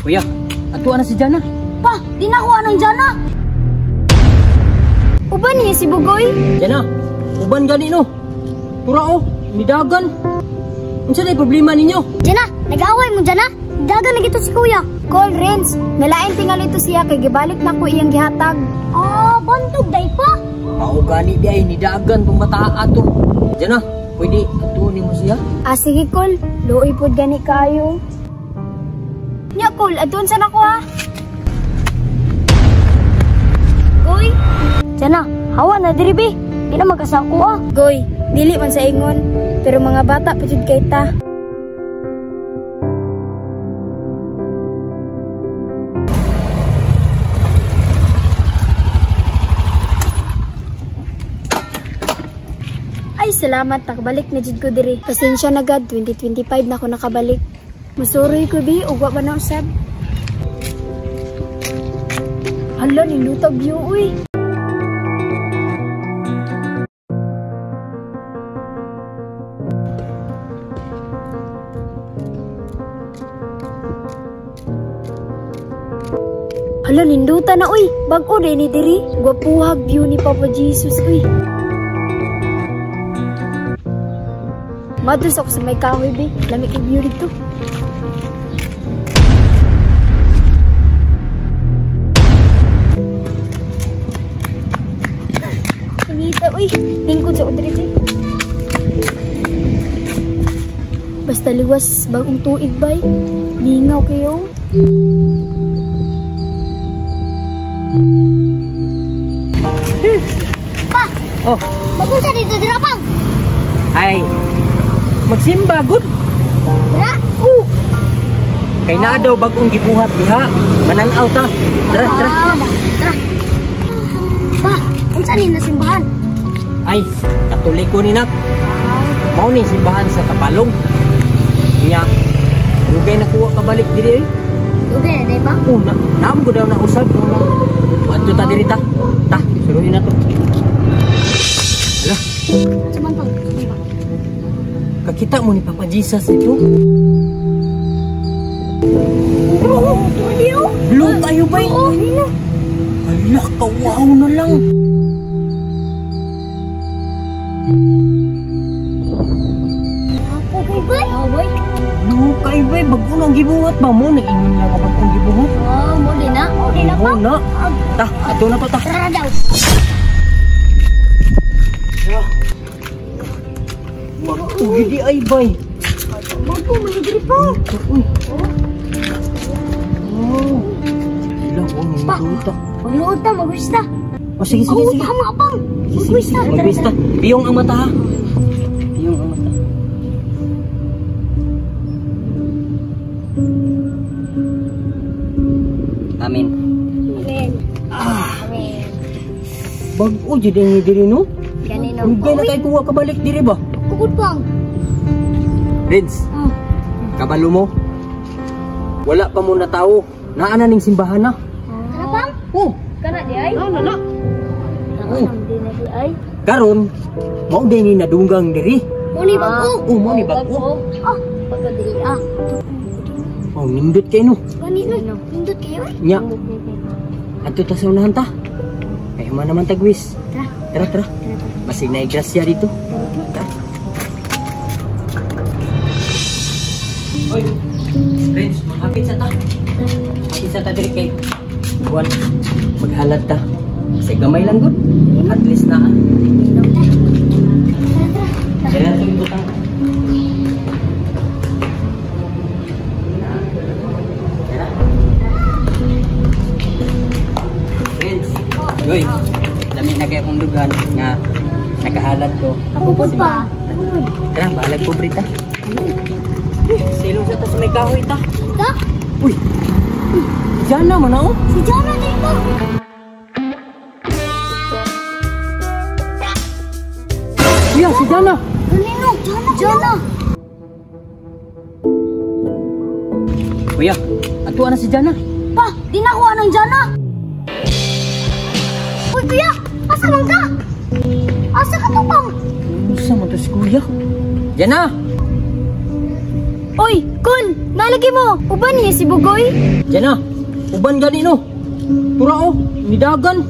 Kuya, atuan na si Jana. Pa, di na ko anong Jana. Uban niya si Bugoy. Jana, uban gani no. Tura oh, nidagan. Unsa na problema ninyo? Jana, nag-away mo Jana. Dagan na gito si Kuya. Call Renz, nalain tingali ito siya kay gibalik na ko iyang gihatag. Ah, bantog day pa. Mao gani di ay nidagan tong bata ato. Jana, pwede atuon nimo siya? Ah, sige Col, luoy pod gani kaayo. Nya Col, adtuon sa nako ha. Goy. Jana, hawa na diri bi. Di na magkasako ah. Goy, dili man sa ingon, pero mga bata pa jud kay ta. Ay, salamat, nakabalik na jud ko diri. Pasensya na gad, 2025 na ako nakabalik. Musuroy ko bi, ugwa ba na usab? Hala, nilutag view, uy. Hala, ninduta na, uy. Bag-o din ni diri. Gwapuhag view ni Papa Jesus, uy. Madus ako sa may kahoy, be. Lami kay view dito. Anita, uy. Lingkod sa udri, be. Basta liwas bagong tuig, bay. Lingaw kayo. Pa! Oh. Magunsa dito, dira pang! Ay! Magsimba, good! Dira? Kay naa daw bagong gibuhat diha. Mananaw ta. Tara, tara. Tara. Pa, unsa ni nasimbahan? Ay, Katoliko ni nak. Mao ni simbahan sa Kapalong. Nya, dugay na kuha kabalik diri eh. Dugay na ba? Oh, na, naam ko daw na usab. Adto ta diri ta. Ta, suruhin na to. Ala. Suman pang. Kakita mo ni Papa Jesus ito. Blue tayo ba? Hala, kawaw na lang. Blue kayo ba? Bago nang gibuhat ba mo? Naingon lang ka bagong gibuhat? Oo, mo din na. Mo din na pa. Na. Ta, ato na to ta. Tara daw. Bago di ay bay. Bago mo diri pa. Uy. Oh. Ila ko nindot ta. Magluot ta, magwis ta. Oh, sige sige sige. Tama pang. Magwis ta. Magwis ta. Piyong ang mata ha. Piyong ang mata. Amen. Amen. Ah. Amen. Bago jud ang diri no? Ganino. Dugay na kay kuha kabalik diri ba? Kukod pang. Reds. Kabalo mo. Wala pa mo na tao. Naa na ning simbahan na. Tara pang. Oh. Kana di ay. Na na. Oh. Di ay. Karon, mao day ni nadunggang diri. Mo ni bag-o. Oh, mo ni bag-o. Ah, bag-o diri ah. Oh, nindot kay no. Gani no. Nindot kayo. Nya. Adto ta sa unahan ta. Kay human naman tagwis. Tara. Tara, tara. Basig na grasya dito. Tara. Oy. Renz, maghapit sa ta. Hapit sa ta diri kay kuan. Maghalad ta. Kasi gamay lang gud. At least na. Tara, tara. Tara to ibutang. Tara. Renz. Yoy. Lami na kay akong dugan nga nakahalad ko. Ako pud pa. Tara, bahalag pobre ta. Silong sa ta sa may kahoy ta. Ta? Uy. Jana man oh. Si Jana diri pa. Iya, si Jana. Ganino, Jana. Jana. Kuya, atuan na si Jana. Pa, di na ko anong Jana. Uy, kuya, asa man ka? Asa ka to pang? Unsa man to si kuya? Jana. Oy, Kol, nalagi mo. Uban niya si Bugoy. Jana, uban gani no. Tura oh, nidagan.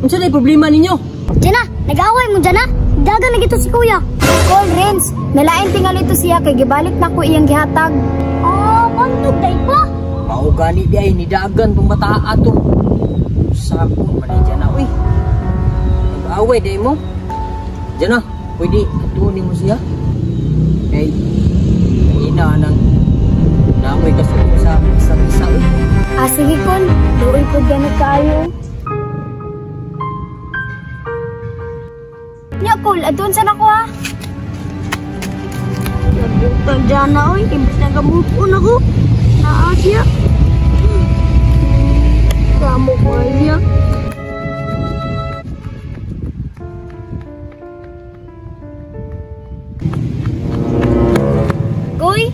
Unsa na problema ninyo? Jana, nag-away mo Jana. Dagan na gito si kuya. Kol, Renz, nalain tingali to siya kay gibalik na ko iyang gihatag. Ah, bantog day pa. Mao gani di ay nidagan tong bata ato. Sako man ni Jana uy. Nag-away day mo. Jana, pwede atuon nimo siya. Kay ina nang naamoy kasuko sa isa uy. Ah, sige Kol, luoy po ganit kaayo. Nya Kol, adun sa nako ha. Nagbuktang Jana oy, imbes na gamove on ako. Naa siya. Kamo ko siya. Goy.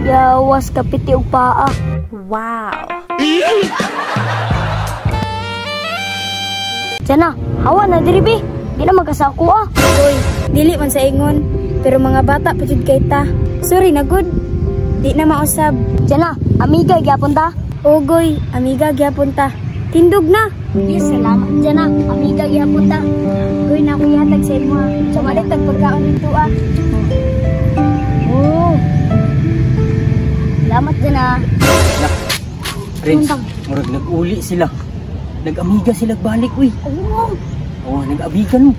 Yawas kapiti og paa. Wow. Jana, hawa na diri bi. Di na magkasako ah. Goy, dili man sa ingon, pero mga bata pa jud kay ta. Sorry na gud. Di na mausab. Jana, amiga gyapon ta. O Goy, amiga gyapon ta. Tindog na. Yes, salamat Jana. Amiga gyapon ta. Goy, na ako ihatag sa imo ha. Sumalit tag pagkaon dito ah. Oh. Salamat Jana. Nak, Renz, murag nag-uli sila. Nag-amiga sila balik uy. Oo. Oh, nag-abigan mo.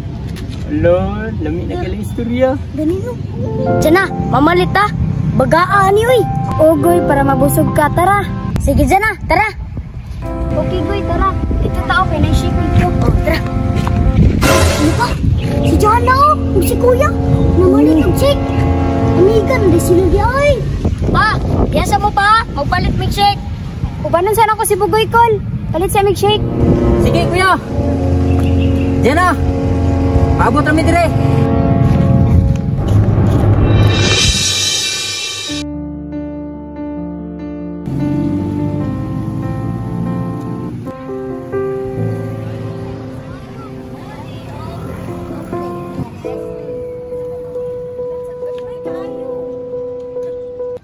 Ala, lami na kailang istorya. Ganino. Jana, mamalit ta. Bagaan ni uy. O Goy, para mabusog ka, tara. Sige Jana, tara. Okay Goy, tara. Dito tao kay nang shake dito. Oh, tara. Ano pa? Si Jana oh, ug si Kuya. Namalit og shake. Amiga na di sila di ay. Pa, biyasa mo pa, magpalit mig shake. Ubanon sana ko si Bugoy Kol. Palit siya mig shake. Sige kuya. Jana, paabot kami dire.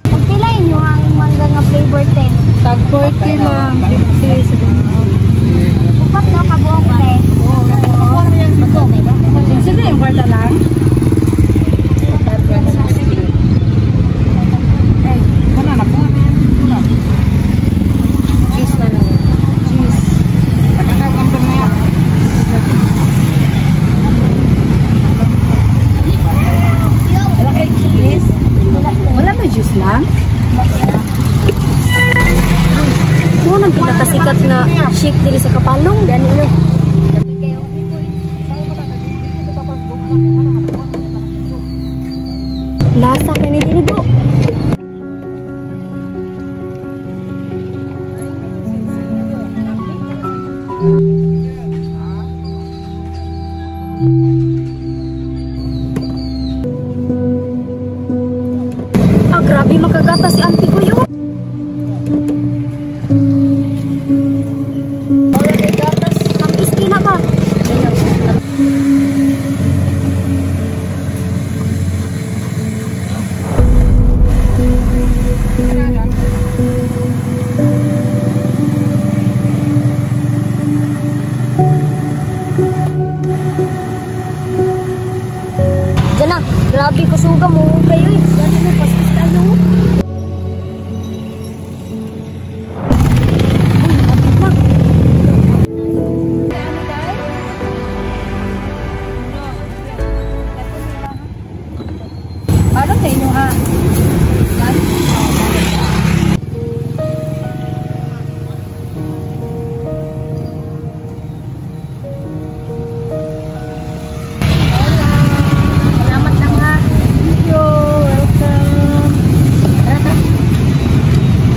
Pagpila inyo ang mangga nga flavor 10. Tag 40 ma'am. 50, 70. Upat na kabuok te. Sige, yung kwarta lang. Eh, wala na po. Cheese na lang. Cheese. Wala kayo cheese? Wala ba juice lang? Mo nang pinakasikat na shake diri sa Kapalong. Ganino. Lasa kay ni diri do. Ah, grabe makagata si auntie ko yun. Tampis na ba? Jana, grabe kusuga mo kayo eh. Dati mo paspas kayo. Paano sa inyo ha? Salamat lang ha. Thank you. Welcome. Tara, tara.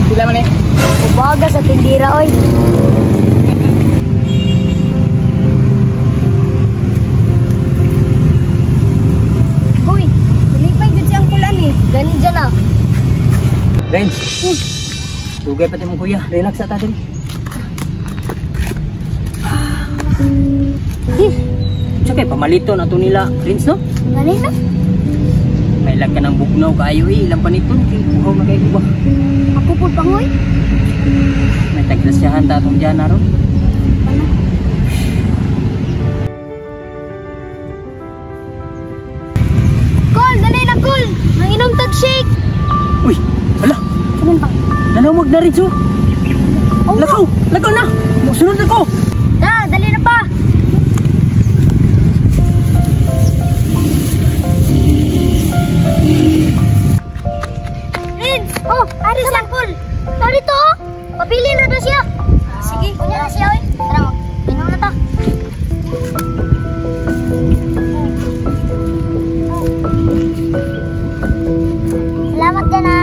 Sila man eh. Ubaga sa tindira oy. Hoy, lipay jud siyang kulan eh. Gani Jana. Renz, dugay pa mong kuya. Relax sa ta diri. Unsa kay pamalito na to nila, Renz no? Ganino? May ka ng bugnaw kaayo eh. Ilang paniton kay uhaw na kayo ba? Ako po pangoy. May tagrasyahan ta atong Jana ron. Ano? Kol, dali na kol. Manginom tag shake. Uy, hala, Ganun pa. nanamag na rin so. Oh, Lakaw, lakaw na. Sunod na ko. Da, dali na pa. Rinz! Oh, ari siya, Kol. Narito, oh. Pabili na daw siya. Sige, kunya na siya, oy. Tara, mag. Inom na ta. Salamat, Jana.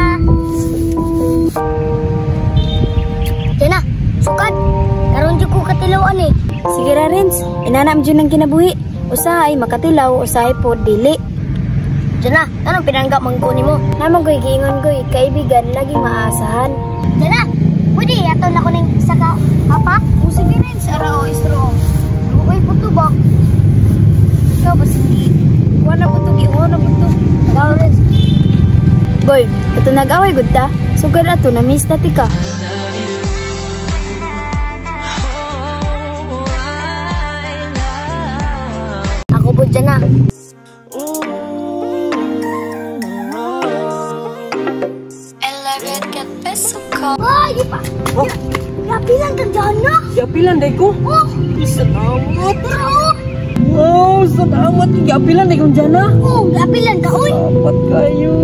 Jana, sukad. Karon jud ko katilawan eh. Sige ra Renz, inanam jud ng kinabuhi. Usahay makatilaw, usahay po dili. Jana, anong pinangga mangko nimo? Naman ko'y giingon ko'y kaibigan lagi maasahan. Jana, pwede ato na ko ning isa ka papa? O sige Renz, ara o istro. Uy, puto ba? Ikaw ba sige? Wala po to, wala po to. Lawrence. Boy, ito nag-away gud ta. Sugad ato na miss na tika. Ako po Jana. Ay, di pa. Oh. Grabe lang kang Jana. Giapilan day ko. Oh, Salamat. tara oh. Wow, salamat. Giapilan day kong Jana. Oh, grabe lang ka, oy. Salamat kayo.